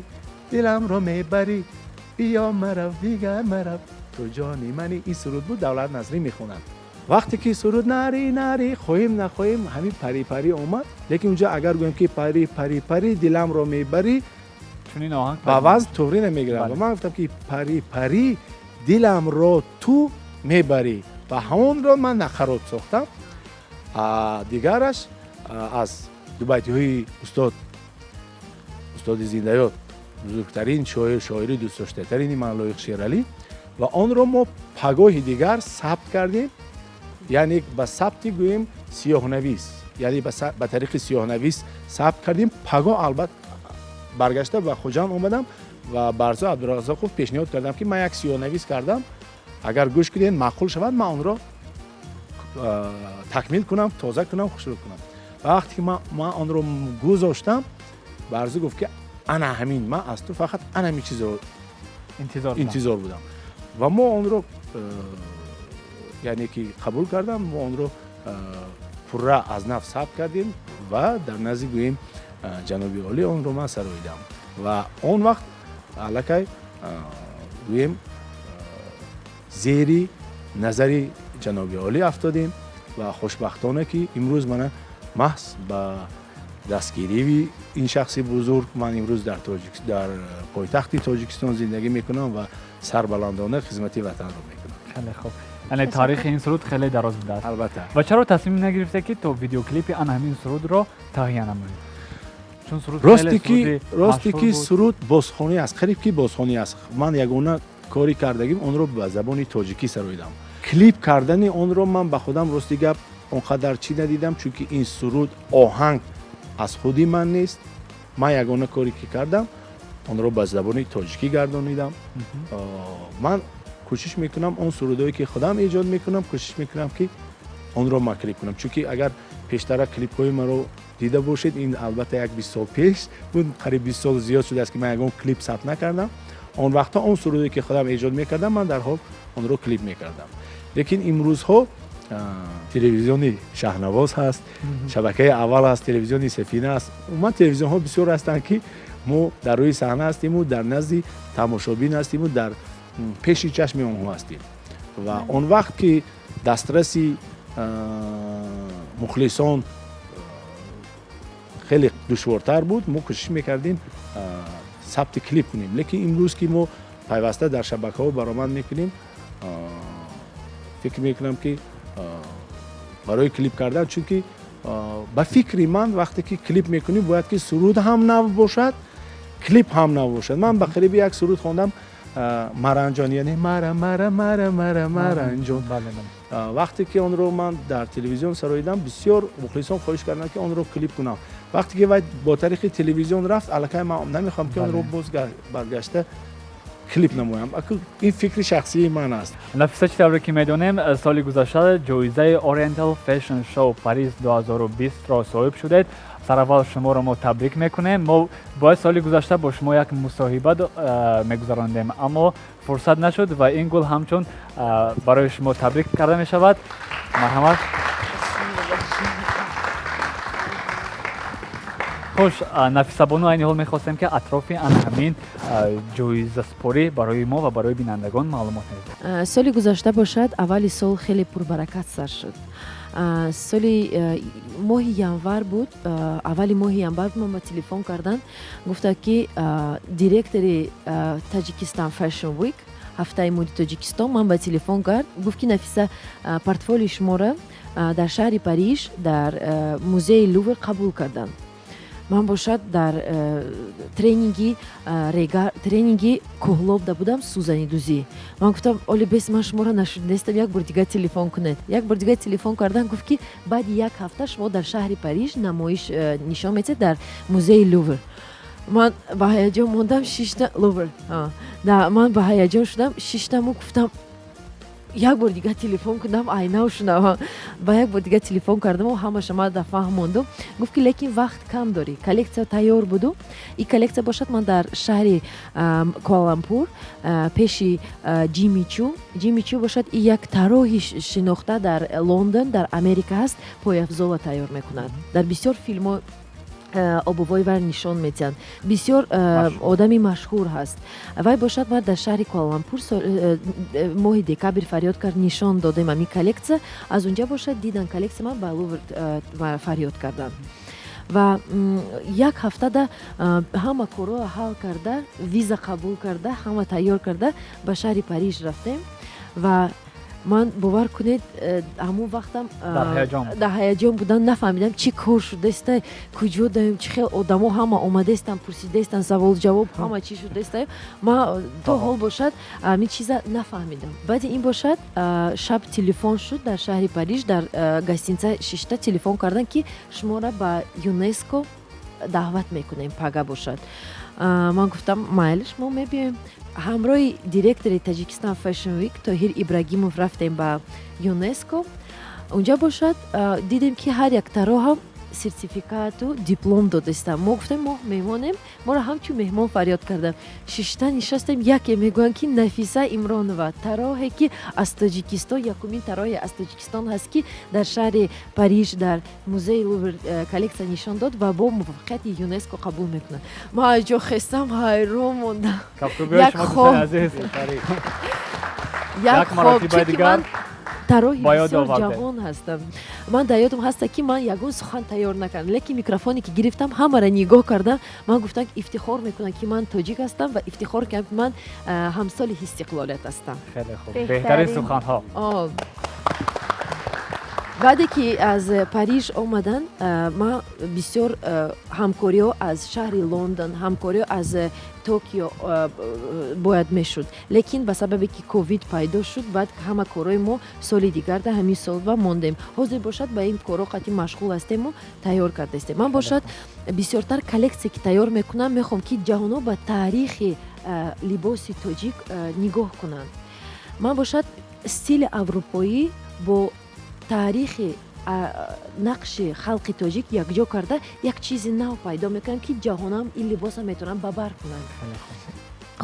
диламро мебарӣ, биё, марав, дигар марав, ту ҷони мани», ин суруд буд, Давлат Назрӣ мехонад. Вақте ки суруд «Нари, нари», хоҳем нахоҳем, ҳамин «Пари, пари» омад, лекин унҷо агар гӯем, ки «Пари, пари, пари, диламро мебарӣ», ба вазн туғрӣ намегирад. Ва ман гуфтам, ки «Пари, пари, диламро ту мебарӣ» ва ҳамонро ман нақарот сохтам. Дигараш аз дубайтиҳои устод, устоди зиндаёд, бузургтарин шоир, шоири дӯстдоштатарини ман Лоиқ Шералӣ, ва онро мо пагоҳи дигар сабт кардем, яъне ба сабти, гӯем, сиёҳнавис, яъне ба тариқи сиёҳнавис сабт кардем. Пагоҳ, албатта, баргашта ба Хуҷанд омадам ва Барзо Абдуразоқов пешниҳод кардам, ки ман як сиёҳнавис кардам, агар гӯш кунед, маъқул шавад, ман онро такмил кунам, тоза кунам, хушрӯ кунам. Ва вақте ки ман онро гузоштам, Барзу гуфт, ки ана ҳамин, ман аз ту фақат ана ҳамин чизро Интизор будам. Ва мо онро, яъне ки қабул кардам, мо онро пурра аз нав сабт кардем ва дар назди, гӯем, ҷаноби олӣ онро ман сароидам. Ва он вақт аллакай, гӯем, зери назари ҷаноби олӣ афтодем. Ва хушбахтона, ки имрӯз мана маҳз ба дастгирии ин шахси бузург ман имрӯз дар пойтахти Тоҷикистон зиндагӣ мекунам ва сарбаландона хизмати ватанро мекунам. Хеле хуб, яъне таърихи ин суруд хеле дароз будааст. Албатта. Ва чаро тасмим нагирифте, ки то видеоклипи ана ҳамин сурудро таҳия намоед, чун суруд Росте ки суруд бозхонӣ аст, қариб ки бозхонӣ аст. Ман ягона кори кардагим, онро ба забони тоҷикӣ сароидам. Клип кардани онро ман ба худам, рости гап, он қадар чӣ надидам, чунки ин суруд оҳанг аз худи ман нест. Ман ягона коре ки кардам, онро ба забони тоҷикӣ гардонидам. Ман кӯшиш мекунам, он сурудое ки худам эҷод мекунам, кӯшиш мекунам, ки онро ман клип кунам, чунки агар пештара клипҳои маро дида бошед, ин албатта як 20 сол пеш буд, қариб 20 сол зиёд шудааст, ки ман ягон клип сабт накардам. Он вақтҳо он сурудое ки худам эҷод мекардам, ман дарҳол онро клип мекардам. Лекин имрӯзҳо телевизиони Шаҳнавоз ҳаст, шабакаи аввал ҳаст, телевизиони Сафина аст, умуман телевизионҳо бисёр ҳастанд, ки мо дар рӯи саҳна ҳастиму дар назди тамошобин ҳастиму дар пеши чашми онҳо ҳастем. Ва он вақт ки дастраси мухлисон хеле душвортар буд, мо кӯшиш мекардем сабти клип кунем. Лекин имрӯз ки мо пайваста дар шабакаҳо баромад мекунем, фикр мекунам, ки барои клип кардан, чунки ба фикри ман, вақте ки клип мекунӣ, бояд ки суруд ҳам нав бошад, клип ҳам нав бошад. Ман ба қариби як суруд хондам, Маранҷон, яъне мара, мара, мара, мара, маранҷон. Вақте ки онро ман дар телевизион сароидам, бисёр мухлисон хоҳиш карданд, ки онро клип кунам. Вақте ки вай бо тариқи телевизион рафт, аллакай ман намехоҳам, ки онро боз баргашта клип намоям. Ин фикри шахсии ман аст. Нафиса, чӣ тавре ки медонем, соли гузашта ҷоизаи Oriental Fashion Show Париж 2020-ро соҳиб шудед. Сараввал шуморо мо табрик мекунем. Мо бояд соли гузашта бо шумо як мусоҳиба мегузарондем, аммо фурсат нашуд. Ва ин гул ҳамчун барои шумо табрик карда мешавад. Марҳамат. Хуш, Нафисабону, айни ҳол мехостем, ки атрофи ана ҳамин ҷоизаспорӣ барои мо ва барои бинандагон маълумот медиҳед. Соли гузашта бошад, аввали сол хеле пурбаракат сар шуд. Соли моҳи январ буд, аввали моҳи январ ман ба телефон кардан, гуфта, ки директори Таҷикистан Fashion Week, ҳафтаи моди Тоҷикистон, ман ба телефон кард, гуфт, ки Нафиса, портфолиои шуморо дар шаҳри Париж, дар музеи Лувр қабул карданд. Ман бошад дар тренинги тренинги Кӯҳлобда будам, сӯзанидӯзӣ. Ман гуфтам: «Оли бес, ман шуморо нашунидастам, як бор дигар телефон кунед». Як бор дигар телефон кардан, гуфт, ки баъди як ҳафта шумо дар шаҳри Париж намоиш нишон медиҳед дар музеи Лувр. Ман ба ҳаяҷон мондам, шишта Лувр да, ман ба ҳаяҷон шудам, шиштаму гуфтам: «Як бор дигар телефон кунам, айнав шунавам». Ба як бор дигар телефон кардаму ҳамаша ман фаҳмондум. Гуфт, ки лекин вақт кам дорӣ, коллексия тайёр буду. И коллексия бошад, ман дар шаҳри Куалампур пеши Ҷимми Чу. Ҷимми Чу бошад, и як тарроҳи шинохта дар Лондон, дар Америка ҳаст, пойафзола тайёр мекунад, дар бисёр филмҳо обувои вай нишон медиҳанд, бисёр одами машҳур ҳаст. Вай бошад, ман дар шаҳри Куалампур моҳи декабр фарёд кард, нишон додем ами коллексия. Аз унҷа бошад, дидан коллексия, ман ба Лувр фарёд карданд ва як ҳафтада ҳама корҳоро ҳал карда, виза қабул карда, ҳама тайёр карда, ба шаҳри Париж рафтем. Ва ман, бовар кунед, ҳамон вақтам дар ҳаяҷон будан, нафаҳмидам, чӣ кор шудаста, куҷо даем, чӣ хел одамо ҳама омадаистанд, пурсидаистанд, савол ҷавоб, ҳама чӣ шудаиста. Ман то ҳол бошад ҳамин чиза нафаҳмидам. Баъди ин бошад, шаб телефон шуд, дар шаҳри Париж дар гостиница шишта телефон карданд, ки шуморо ба ЮНЕСКО даъват мекунем пага бошад. Ман гуфтам: «Майлиш, мо мебиёем». Ҳамроҳи директори Таҷикистан Fashion Week Тоҳир Ибрагимов рафтем ба ЮНЕСКО. Унҷа бошад, дидем, ки ҳар як тарроҳам Сертификату диплом додистам. Мо гуфтем, мо меҳмонем, моро ҳамчун меҳмон фарёд кардам. Шишта нишастем, яке мегӯянд, ки Нафиса Имронова, тароҳе ки аз Тоҷикистон, якумин тароҳе аз Тоҷикистон ҳаст, ки дар шаҳри Париж дар музеи Лувр коллексия нишон дод ва бо муваффақияти ЮНЕСКО қабул мекунад. Ман аз ҷо хестам, ҳайрон мондам. Кафкӯбиҳои шумо, дӯстони азиз. Як хоб, чунки ман тароҳи Ба ёд бисёр овардед. ҷавон ҳастам. Ман дар ёдам ҳаста, ки ман ягон сухан тайёр накардам, лекин микрофоне ки гирифтам, ҳамаро нигоҳ кардам. Ман гуфтам, ки ифтихор мекунам, ки ман тоҷик ҳастам, ва ифтихор кардам, ки ман ҳамсоли истиқлолият ҳастам. Хеле хуб, беҳтарин суханҳо. Баъде ки аз Париж омадан, ман бисёр ҳамкориҳо аз шаҳри Лондон, ҳамкориҳо аз Токио бояд мешуд, лекин ба сабабе ки ковид пайдо шуд, баъд ҳама корҳои мо соли дигар да ҳамин сол ба мондем. Ҳозир бошад, ба ин корҳо қатъи машғул ҳастему тайёр кардаистем. Ман бошад, бисёртар коллексия ки тайёр мекунам, мехоҳам, ки ҷаҳонҳо ба таърихи либоси тоҷик нигоҳ кунанд. Ман бошад, стили аврупоӣ бо таърихи нақши халқи тоҷик якҷо карда, як чизи нав пайдо мекунам, ки ҷаҳонам ин либоса метавонанд ба бар кунанд.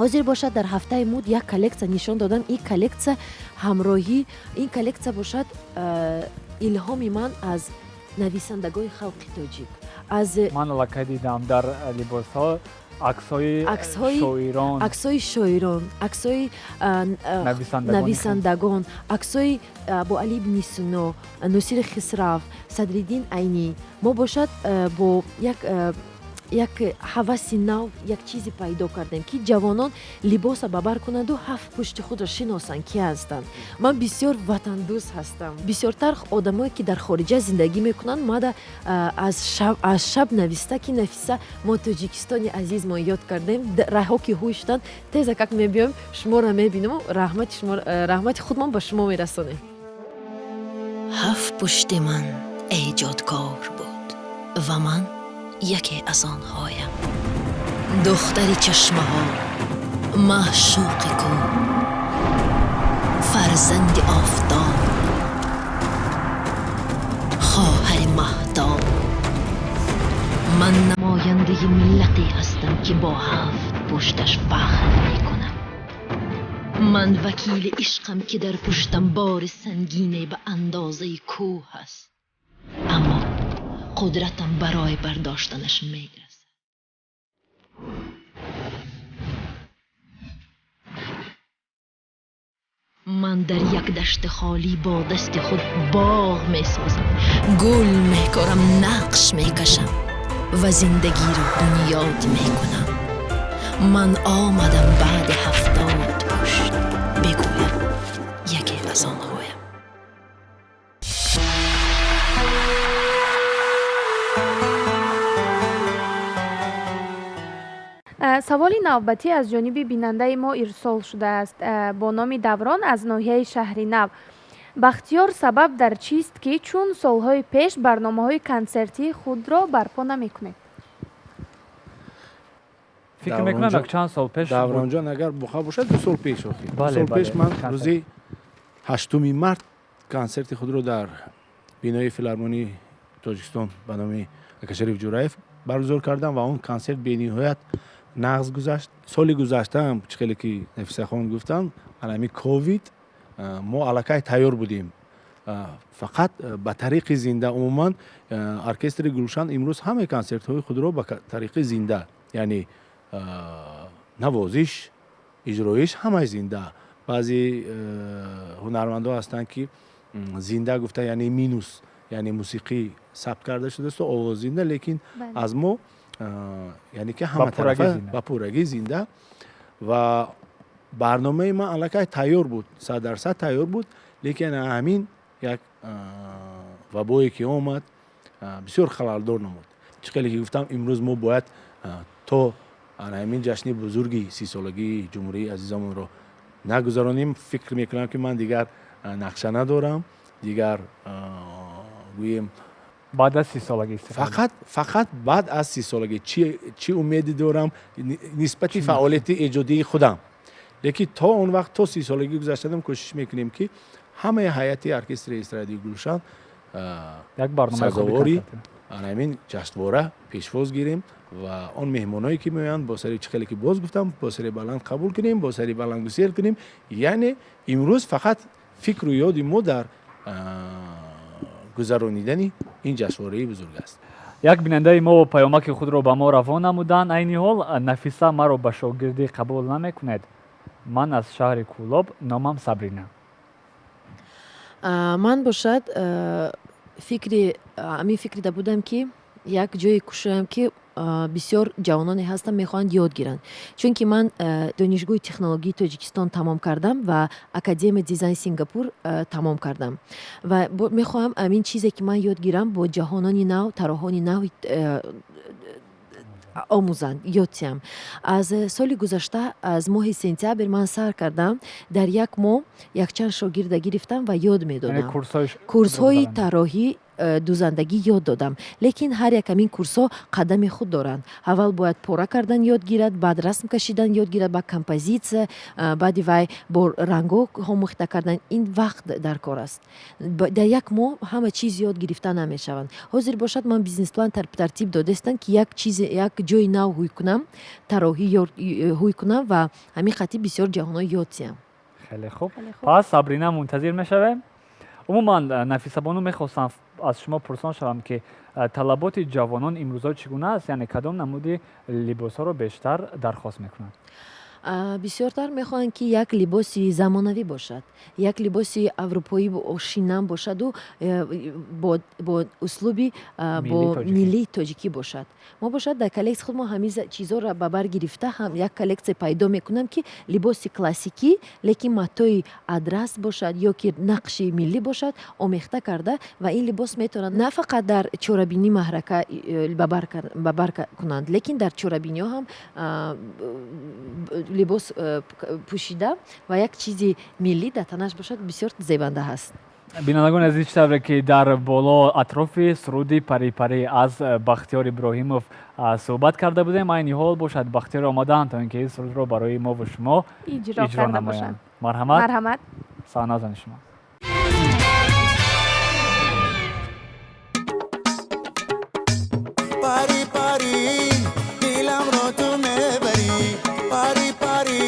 Ҳозир бошад, дар ҳафтаи муд як коллексия нишон додам. Ин коллексия ҳамроҳӣ, ин коллексия бошад, илҳоми ман аз нависандагони халқи тоҷик, аз Ман аллакай дидам, дар либосҳо аксҳои шоирон. Аксҳои шоирон, аксҳои нависандагон, аксҳои Абуалӣ ибни Сино, Носири Хисрав, Садриддин Айнӣ. Мо бошад, бо як ҳаваси нав як чизе пайдо кардем, ки ҷавонон либоса ба бар кунанду ҳафт пушти худро шиносанд, ки ҳастанд. Ман бисёр ватандӯст ҳастам. Бисёртар одамое ки дар хориҷа зиндагӣ мекунанд, мада аз шаб нависта, ки Нафиса, мо Тоҷикистони азизмон ёд кардем, раҳо ки ҳуй шуданд, теза как мебиём, шуморо мебинему раҳмати худмон ба шумо мерасонем. Ҳафт пушти ман эҷодкор буд ва ман яке аз онҳоям. Духтари чашмаҳо, маъшуқи кӯ, фарзанди офтоб, хоҳари маҳтоб. Ман намояндаи миллате ҳастам, ки бо ҳафт пушташ фахр мекунам. Ман вакили ишқам, ки дар пуштам бори сангине ба андозаи кӯҳ аст, аммо қудратам барои бардоштанаш мерасад. Ман дар як дашти холӣ бо дасти худ боғ месозам, гул мекорам, нақш мекашам ва зиндагиро бунёд мекунам. Ман омадам баъди 70 пушт бигӯям, яке аз онҳоям. Саволи навбатӣ аз ҷониби бинандаи мо ирсол шудааст бо номи Даврон аз ноҳияи Шаҳри Нав. Бахтиёр, сабаб дар чист, ки чун солҳои пеш барномаҳои консертии худро барпо намекунед? Фикр мекунам, як чанд сол пеш. Давронҷон, агар буха бошад, 2 сол пеш, охи 2 сол пеш ман рӯзи 8-уми март консерти худро дар бинои филармонии Тоҷикистон ба номи Акашариф Ҷураев баргузор кардам ва он консерт бениҳоят нағз гузашт. Соли гузаштаам, чӣ хеле ки Нафисахон гуфтанд, алами ковид, мо аллакай тайёр будем, фақат ба тариқи зинда. Умуман, оркестри Гулшан имрӯз ҳамаи консертҳои худро ба тариқи зинда, яъне навозиш, иҷроиш ҳамаи зинда. Баъзе ҳунармандо ҳастанд, ки зинда гуфта, яъне минус, яъне мусиқӣ сабт карда шудааст, овоз зинда, лекин аз мо, яъне ки ҳама тарафа ба пуррагӣ зинда. Ва барномаи ман аллакай тайёр буд, 100% тайёр буд, лекин ҳамин як вабое ки омад, бисёр халалдор намуд. Чӣ хеле ки гуфтам, имрӯз мо бояд то ҳамин ҷашни бузурги 30-солагии ҷумҳурии азизамонро нагузаронем. Фикр мекунам, ки ман дигар нақша надорам, дигар гӯем. Баъд аз 30-солагӣ. Фақат баъд аз 30-солагӣ. Чӣ умеде дорам нисбати фаъолияти эҷодии худам, лекин то он вақт, то 30-солагӣ гузаштанам, кӯшиш мекунем, ки ҳамаи ҳайати оркестри эстрадии Гулшан як барномаи сазовори Ҳамин ҷашнвора пешвоз гирем ва он меҳмоное ки меоянд, бо сари, чӣ хеле ки боз гуфтам, бо сари баланд қабул кунем, бо сари баланд гусел кунем. Яъне имрӯз фақат фикру ёди мо дар гузаронидани ин ҷашнвораи бузург аст. Як бинандаи мо паёмаки худро ба мо равон намуданд. Айни ҳол: «Нафиса, маро ба шогирдӣ қабул намекунед? Ман аз шаҳри Кӯлоб, номам Сабрина». Ман бошад, фикри ҳамин фикрида будам, ки як ҷое кушоям, ки бисёр ҷавононе ҳастанд, мехоҳанд ёд гиранд, чунки ман Донишгоҳи технологии Тоҷикистон тамом кардам ва Академия дизайн Сингапур тамом кардам ва мехоҳам ҳамин чизе, ки ман ёд гирам, бо ҷаҳонони нав, тарроҳони нав омӯзанд, ёд диҳам. Аз соли гузашта, аз моҳи сентябр ман сар кардам, дар як моҳ якчанд шогирда гирифтам ва ёд медодам, курсҳои тарроҳӣ, дӯзандагӣ ёд додам. Лекин ҳар як ҳамин курсҳо қадами худ доранд. Аввал бояд пора кардан ёд гирад, баъд расм кашидан ёд гирад, баъд композитсия, баъди вай бо рангҳо омӯхта кардан. Ин вақт дар кор аст, дар як моҳ ҳама чиз ёд гирифта намешаванд. Ҳозир бошад, ман бизнесплан тартиб додастам, ки як чизе, як ҷои нав ҳуй кунам, тарроҳӣ ҳуй кунам ва ҳамин хати бисёр ҷаҳонҳо ёд диҳам. Хеле хуб, пас Сабрина, мунтазир мешавем. Умуман, Нафисабону, мехостам аз шумо пурсон шавам, ки талаботи ҷавонон имрӯзҳо чӣ гуна аст, яъне кадом намуди либосҳоро бештар дархост мекунанд? Бисёртар мехоҳанд, ки як либоси замонавӣ бошад, як либоси аврупоӣ шинам бошаду бо услуби бо миллии тоҷикӣ бошад. Мо бошад, дар коллексия худ мо ҳамин чизҳоро ба бар гирифта, ҳам як коллексия пайдо мекунам, ки либоси классикӣ, лекин матои адрас бошад ё ки нақши миллӣ бошад, омехта карда. Ва ин либос метавонад на фақат дар чорабинӣ, маҳрака э, ба бар кунанд, лекин дар чорабиниҳо ҳам либос пӯшида ва як чизи миллӣ дар танаш бошад, бисёр зебанда ҳаст. Бинандагони азиз, чӣ тавре ки дар боло атрофи суруди «Парӣ-парӣ» аз Бахтиёр Иброҳимов суҳбат карда будем, айни ҳол бошад, Бахтиёр омадаанд, то ин ки ин сурудро барои мову шумо иҷро намоянд. Марҳамат. Марҳамат. Саҳна аз они шумо. Парӣ, парӣ, диламро ту мебарӣ, парӣ, парӣ,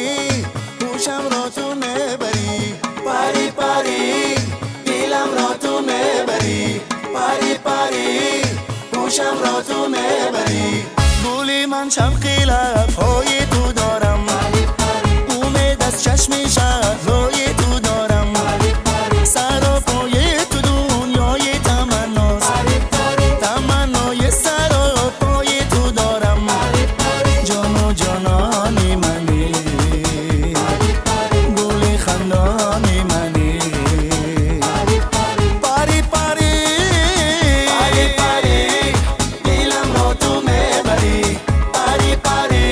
ҳушамро ту мебарӣ, парӣ, парӣ, диламро ту мебарӣ, парӣ, парӣ, ҳушамро ту мебарӣ. Гули ман, шавқи лабҳои ту дорам, умед аз чашми шаҳлои ту дорам, саропои ту дунёи таманност, таманнои саропои ту дорам. Ҷону ҷонони манӣ, гули хандони манӣ, парӣ, парӣ, парӣ, парӣ, диламро ту мебарӣ, парӣ, парӣ.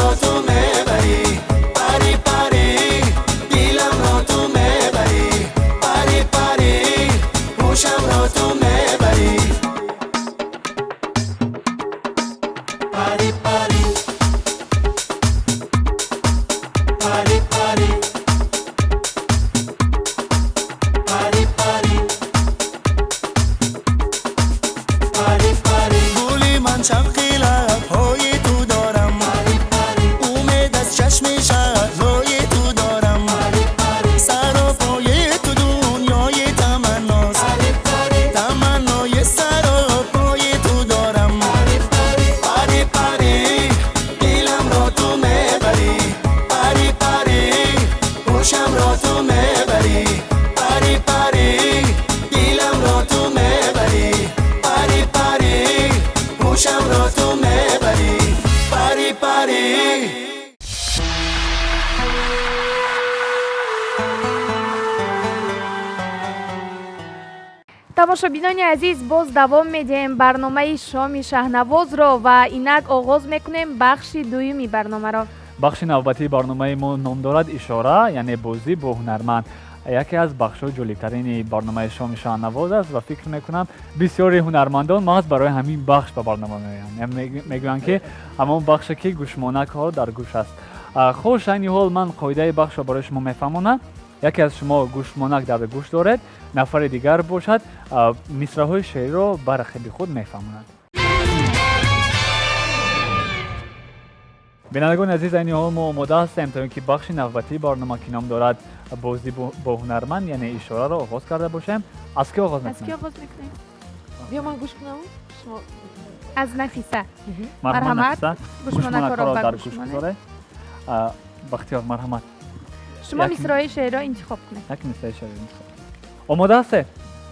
را تو میبری پری پری دلم را تو میبری پری پری هوشم را تو میبری پری پری پری پری پری پری پری پری گلی من شوقی لبهای تو دارم امید از چشم شهلای تو دارم سر و پای تو دنیای تمناست تمنای سر و پای تو دارم پری پری دلم را تو میبری پری پری هوشم را تو میبری پری پری دلم را تو میبری پری پری هوشم را تو میبری پری پری. Тамошобинони азиз, боз давом медиҳем барномаи шоми Шаҳнавозро ва инак оғоз мекунем бахши дуюми барномаро. Бахши навбатии барномаи мо ном дорад ишора, яъне бозӣ бо ҳунарманд. Яке аз бахшҳои ҷолибтарини барномаи шоми Шаҳнавоз аст ва фикр мекунам бисёри ҳунармандон маҳз барои ҳамин бахш ба барнома меоянд. Мегӯянд ки ҳамон бахше ки гӯшмонакҳо дар гӯш аст. Хуш, айни ҳол ман қоидаи бахшро барои шумо мефаҳмонам. Яке аз шумо гӯшмонак дар гӯш доред, нафари дигар бошад, мисраҳои шеъриро ба рақиби худ мефаҳмонад. Бинандагони азиз, айни ҳол мо омода ҳастем то ин ки бахши навбатии барнома ки ном дорад бозӣ бо ҳунарманд, яъне ишораро оғоз карда бошем. Аз ки оғоз Аз ки мекунем? оғоз мекунем? Биё ман гӯш кунам. Шумо Аз Нафиса. Марҳамат, Марҳамат. Нафиса. Гӯшмонакҳоро Гӯшмонакҳоро ба дар гӯш гӯш монед. гузоред. Бахтиёр, марҳамат. Шумо Як мисраҳои шеърро интихоб кунед. Як мисраи шеърро интихоб. Омода ҳастед?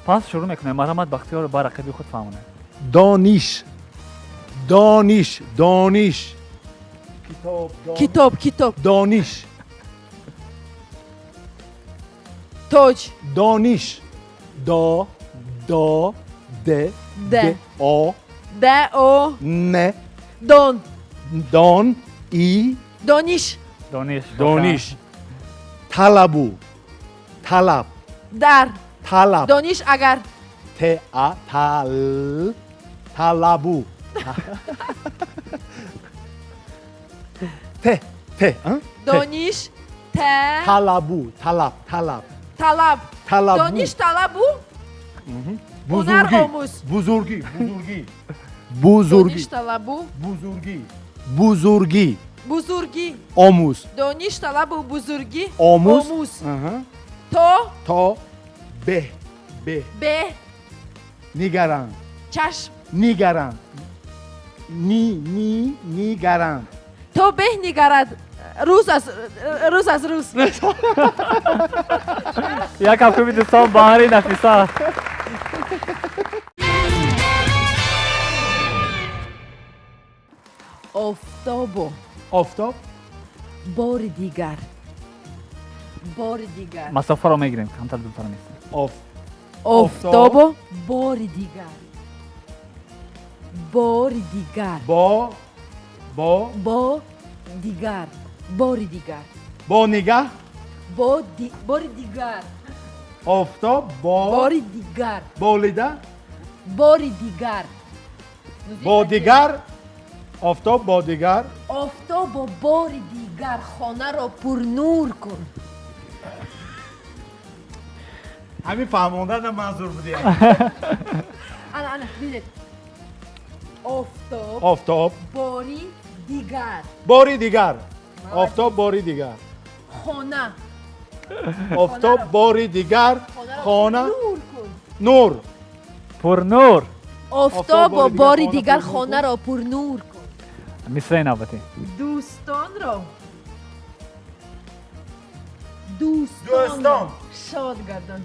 Пас шурӯъ мекунем. Марҳамат, Бахтиёр ба рақиби худ фаҳмонед. Дониш, дониш, дониш. Китоб, Китоб, китоб. Дониш. Тоҷ. Дониш. До, до, д, Д. д, о. Д, о. Н. Дон. Дон, и. Дониш. Дониш. Дониш. Талабу. Талаб. Дар. Талаб. Дониш агар. Т, а, та, л. Талабу. Т, т, а? Дониш, т. Талабу, талаб, талаб. Талаб. Талабу. Дониш талабу? Ҳунар Бузургӣ. омӯз. Бузургӣ, бузургӣ. Бузургӣ. Дониш талабу. Бузургӣ. Бузургӣ. Бузургӣ. Омӯз. Дониш талабу бузургӣ. Омӯз. Омӯз. То. То. Беҳ. Беҳ. Беҳ. Нигаранд. Чашм. Нигаранд. Ни, ни, нигаранд. То беҳ нигарад. Рӯз аз рӯз аз рӯз. Як ҳафтуми дӯстон баҳри Нафиса. Офтобо. Офтоб. Бори дигар. Бори дигар. Масофаро мегирем, камтар дуртар меистем. Оф. Офтобо. Бори дигар. Бори дигар. Бо. Бо. Бо дигар. Бори дигар. Бо нигаҳ. Бо бори дигар. Офтоб бо. Бори дигар. Болида. Бори дигар. Бо дигар. Офтоб бо дигар. Офтобо бори дигар хонаро пурнур кун. Ҳамин фаҳмондана манзур буди. Ана, ана, бинед. Офтоб. Офтоб. Бори дигар. Бори дигар. Офтоб бори дигар. Хона. Офтоб бори дигар. Хона. Нур кун. Нур. Пурнур. Офтобо бори дигар хонаро пурнур кун. Мисраи навбатӣ. Дӯстонро. Дӯстонро шод гардон.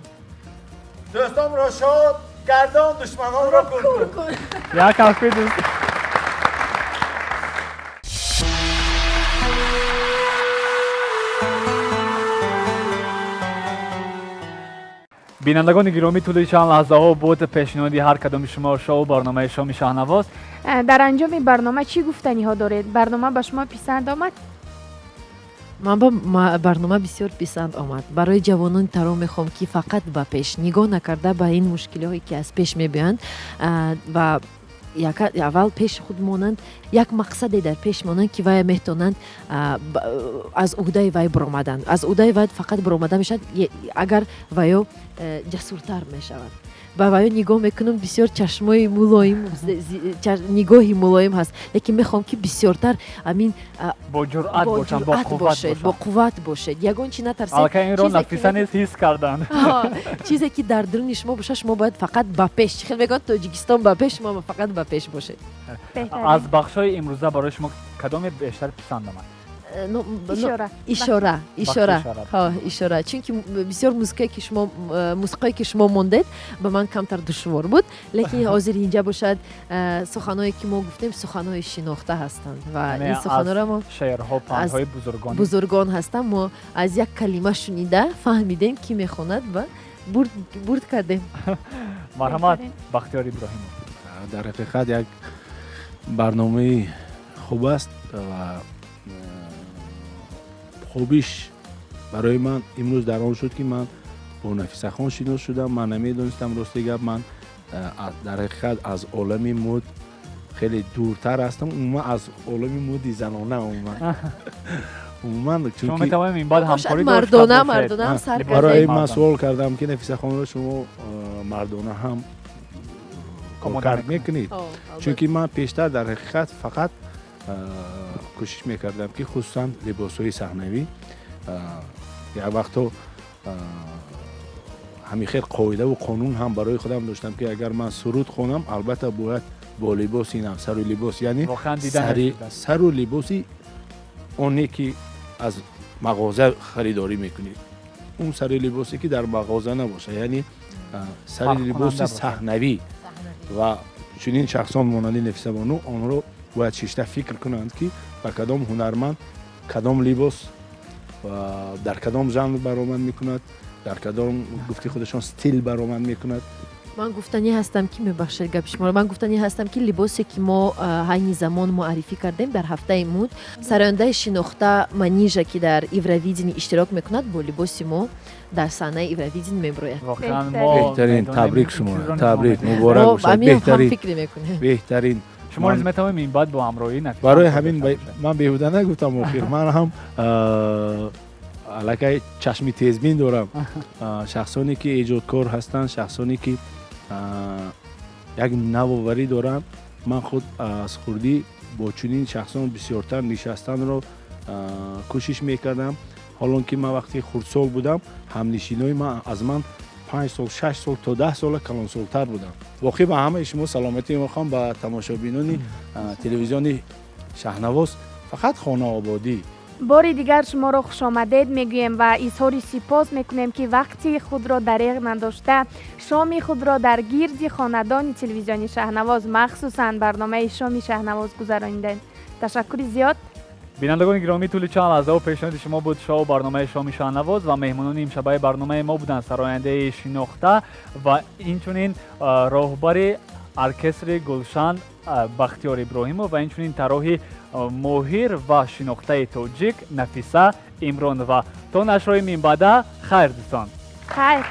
Дӯстонро шод гардон, душманонро кур кун. Як ҳафти дӯст. Бинандагони гиромӣ, тӯли чанд лаҳзаҳо буд пешниҳоди ҳар кадоми шумо шоу барномаи Шоми Шаҳнавоз. Дар анҷоми барнома чӣ гуфтаниҳо доред? Барнома ба шумо писанд омад? Ман ба барнома бисёр писанд омад. Барои ҷавонони таро мехоҳам, ки фақат ба пеш нигоҳ накарда, ба ин мушкилиҳое, ки аз пеш мебиёянд, ва аввал пеши худ монанд, як мақсаде дар пеш монанд, ки вая метавонанд аз уҳдаи вай баромаданд. Аз уҳдаи вай фақат баромада мешавад, агар ваё ҷасуртар мешавад. Ба ваё нигоҳ мекунам, бисёр чашмои мулоим, нигоҳи мулоим ҳаст, лекин мехоҳам, ки бисёртар амин бо ҷуръат бошанд, бо бошед, бо қувват бошед, ягон чи натарсед. Аллакай инро Нафиса низ ҳис карданд. Чизе ки дар дуруни шумо бошад, шумо бояд фақат ба пеш. Чӣ хел мегӯянд, Тоҷикистон ба пеш, шумо фақат ба пеш бошед. Аз бахшҳои имрӯза барои шумо кадоме бештар писанд омад? Ишора, ишора, ишора, чунки бисёр музикае ки шумо, мусиқое ки шумо мондед, ба ман камтар душвор буд, лекин ҳозир инҷа бошад, суханҳое ки мо гуфтем, суханҳои шинохта ҳастанд ва ин суханҳоро мо шеърҳо, пандҳои бузургон. Бузургон ҳастанд. Мо аз як калима шунида фаҳмидем, ки мехонад, ва бурд кардем. Марҳамат, Бахтиёр Иброҳимов. Дар ҳақиқат як барномаи хуб аст ва хубиш барои ман имрӯз дар он шуд, ки ман бо Нафисахон шинос шудам. Ман намедонистам, рости гап, ман дар ҳақиқат аз олами муд хеле дуртар ҳастам, умуман аз олами муди занона, умуман. Шумо метавонем ин баъд ҳамкорӣ мардона, мардона. Сар барои ман суол кардам, ки Нафисахонро шумо мардона ҳам коркард мекунед, чунки ман пештар дар ҳақиқат фақат кӯшиш мекардам, ки хусусан либосҳои саҳнавӣ, як вақто ҳамин хел қоидаву қонун ҳам барои худам доштам, ки агар ман суруд хонам, албатта бояд бо либоси нав, сару либос, яъне сару либоси оне ки аз мағоза харидорӣ мекунед, он сари либосе ки дар мағоза набошад, яъне сари либоси саҳнавӣ. Ва чунин шахсон монанди Нафисабону, онҳоро бояд шишта фикр кунанд, ки ба кадом ҳунарманд кадом либос дар кадом жанр баромад мекунад, дар кадом, гуфти худашон, стил баромад мекунад. Ман гуфтанӣ ҳастам, ки, мебахшед гапи шуморо, ман гуфтанӣ ҳастам, ки либосе ки мо айни замон муаррифӣ кардем дар ҳафтаи муд, сарояндаи шинохта Манижа, ки дар Евровидение иштирок мекунад, бо либоси мо дар саҳнаи Евровидение меброяд. Беҳтарин, табрик шуморо, табрик, муборак бошад, беҳтарин, беҳтарин. Шумо низ метавонем ин баъд бо ҳамроҳӣ Барои ҳамин ман беҳуда нагуфтам охир, ман ҳам аллакай чашми тезбин дорам. Шахсоне ки эҷодкор ҳастанд, шахсоне ки як навоварӣ доранд, ман худ аз хурдӣ бо чунин шахсон бисёртар нишастанро кӯшиш мекардам, ҳолон ки ман вақте хурдсол будам, ҳамнишинои ман аз ман 5 сол, 6 сол то 10 сола калонсолтар будам. Воқеъ ба ҳамаи шумо саломатӣ мехоҳам, ба тамошобинони телевизиони Шаҳнавоз фақат хонаободӣ. Бори дигар шуморо хушомадед мегӯем ва изҳори сипос мекунем, ки вақти худро дареғ надошта, шоми худро дар гирди хонадони телевизиони Шаҳнавоз, махсусан барномаи Шоми Шаҳнавоз, гузаронидед. Ташаккури зиёд. Бинандагони гиромӣ, тӯли чанд лаҳзаҳо пешниҳоди шумо буд шоу барномаи Шоми Шаҳнавоз ва меҳмонони имшабаи барномаи мо буданд сарояндаи шинохта ва инчунин роҳбари оркестри Гулшан Бахтиёр Иброҳимов ва инчунин тарроҳи моҳир ва шинохтаи тоҷик Нафиса Имронова. То нашрҳои минбаъда, хайр, дӯстон. Хайр.